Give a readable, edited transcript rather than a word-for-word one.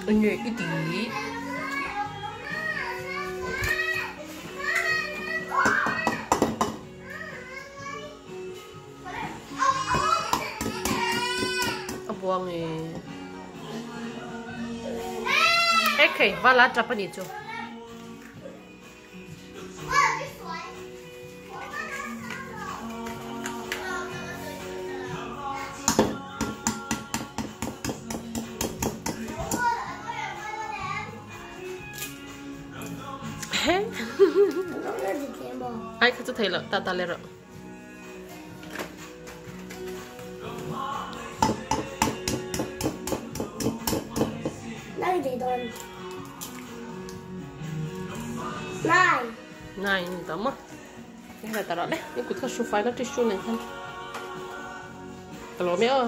Enge i ti? A buang e. Ekhei, vala tap a nih chu. Ai kha chu thei lo ta ta le rawh. Nine ni ta maw? Hei la ta rawh le. I kut kha hru fai la tissue nen khan. Ka lawm e aw.